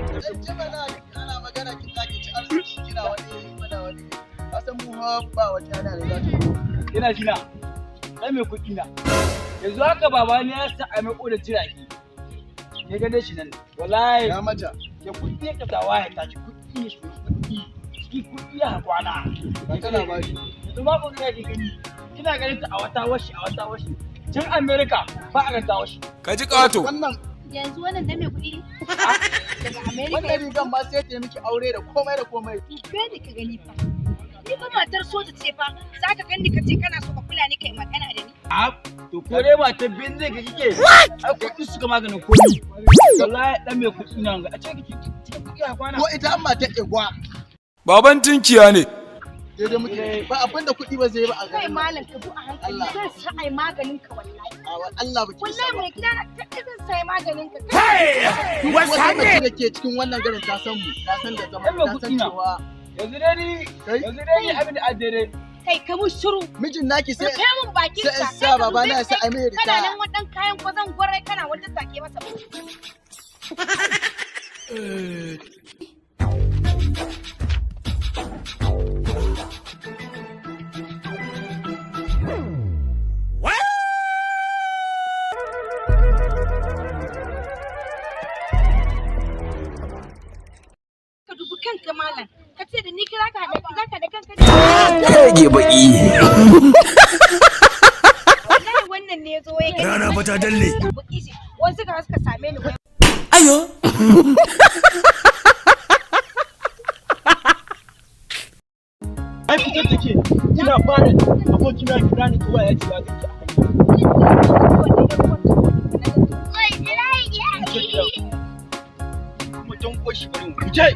Ana magana kin take ci arziki kina wani mana wani. Ka san mu ba wata yana da zata. Ina jina. Dan mai kuɗi na. Yanzu haka baba ne ya sa a mai odar jirage. Ya gane shi nan. Wallahi Ya mata. ya kuɗi ka tawa ya tashi kuɗi ne shi kuɗi. Ciki kuɗi ya kwana. Ba ta labari. Yanzu ba ku gani gani. Kina ganin ta a wata washi a wata washi. Can America ba a ganta washi. Ka ji ƙato. Wannan Yanzu wannan dan mai kuɗi daga America wannan ya rigan ma sai ta yi miki aure da komai da komai. Dube ni ka gani fa. Ni fa matar soja ce fa. Za ka gani ka ce kana so ka kula ni kai magana da ni. A to ko dai ba ta binne ka kike. Ai kuɗi suka maganin komai. Wallahi dan mai kuɗi na ga a ce kike cikin kuɗi a kwana. Ko ita an mata egwa. Baban tinkiya ne. Daidai muke ba abin da kuɗi ba zai yi ba a Kai garin nan. malam ka bu a hankali Allah. zan sa ai maganin ka wallahi. A wa Allah ba ki Wallahi isa ba. mai gida na kaɗai zan sa ai maganin ka. Duk wata mace da ke cikin wannan garin ta san mu, ta san da zama, Ai, mai ta san kuɗi na. cewa Yanzu dai ni Kai? yanzu dai ni abin da addere Kai ka mun shiru. Mijin naki sai Rufe mun bakin sai ka. in sa baba na ya sa ai mai Kana ritaya. nan wadan kayan kwazon gwarai kana wata take masa. Ka dubi kanka malam. Ka ce da ni kira ka haɗa za ka da kanka. Rage baki. Wallahi wannan ne ya zo ya gani. Rana fa ta dalle. Baki shi. Wasu ka suka same ni wai Ayo. Ai fitar take kina fara abokina kira ni kawai ya ce ya ganki a hanya. Kuma don koshi bari mu je.